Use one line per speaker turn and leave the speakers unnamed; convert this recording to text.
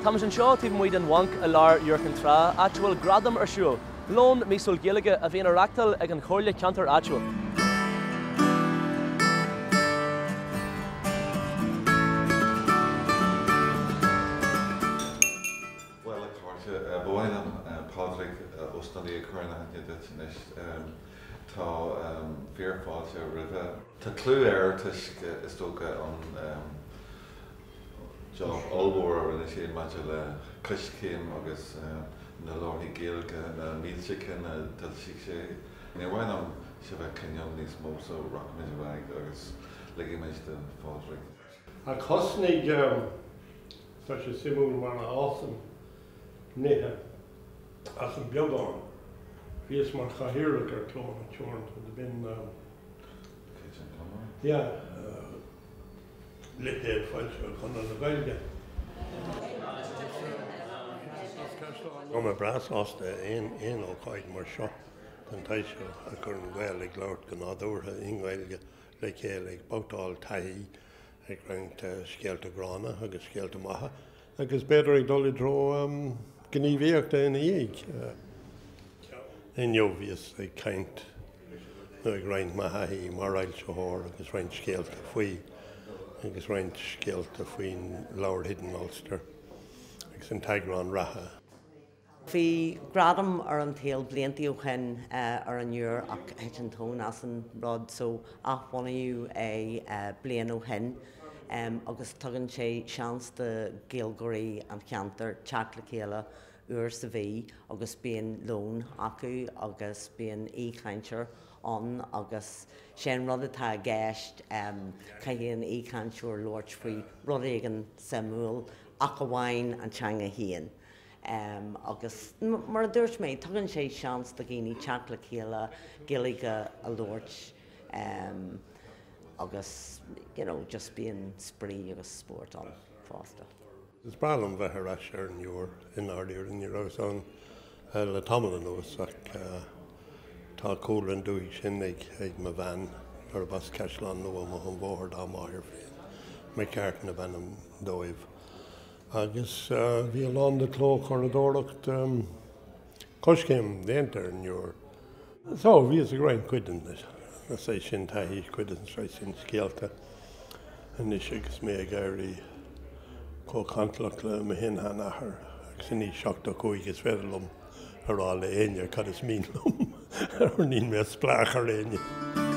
Táimid anseo taobh amuigh den bhanc i lár Iúr Chinn Trá, áit a bhfuil gradam ar siúl, lón míosúil Gaeilge a bhíonn á reachtáil ag an Chomhairle Ceantair áitiúil.
Bhuel, a chairde, ba mhaith liom Pádraig Ó Snodaigh a chur in aithne duit anois. Tá fíorfháilte roimhe. Tá clú air toisc, is dócha, an job ollmhór a rinne sé maidir le Coiscéim agus na leabharthaí Gaeilge, na mílte cinn a d'fhoilsigh sé. Níor mhaith liom sibh a choinneáil níos mó so rachaimid ar aghaidh agus ligfimid do Phádraig.
Ach thosnaigh, tá sé suimiúil mar a fhásann nithe as an beagán. Bhíos mar chathaoirleach ar Clódhanna Teoranta, do b'in yeah, lipéad foilsithe Chonradh na Gaeilge. Tá mé breá sásta aon ócáid mar seo den tsaghas seo a chuireann Gaeil ag labhairt go nádúrtha i nGaeilge le chéile, ag babhtáil taithí, ag roinnt scéalta gránna agus scéalta maithe. Agus b'fhéidir ag dul i dtreo gníomhaíochta ina dhiaidh. Inniu bhíos ag caint nó ag roinnt mo thaithí mar fhoilsitheoir agus roinnt scéalta faoi agus roinnt scéalta faoin leabhar Hidden Ulster agus an t-eagrán reatha.
Bhí gradam ar an tsaol bliantaí ó shin ar an Iúr ach thit an tóin as an rud so athbhunaíodh é bliain ó shin agus tugann sé seans do Ghaeilgeoirí an cheantair teacht le chéile uair sa mhí agus bíonn lón acu agus bíonn aoichainteoir ann agus sé an rud atá i gceist caithfidh an aoichainteoir labhairt faoi rud éigin suimiúil ach amháin an teanga féin. Agus mar a dúirt mé, tugann sé seans do dhaoine teacht le chéile, Gaeilge a labhairt agus you know just bíonn spraoi agus spórt ann fosta.
Is breá liom bheith ar ais ar an Iúr i ndáiríre, ní rabhas ann le tamall anuas ach tá cúlra an dúthaigh sin ag mo bhean, gurb as Caisleán Nua amuigh an bhóthar dá máthair féin, McCartan ab ainm dóibh. Agus bhí a lán de clóchuradóireacht Coiscéim déanta ar an Iúr. So, bhíos ag roinnt cuid den saghas sin taithí, cuid den saghas sin scéalta anois agus mé ag éirí chomh cantalach le mo shin-sheanathair agus in aois 75 is féidir liom a rá le éinne cad is mian liom, níl mé spleách ar éinne.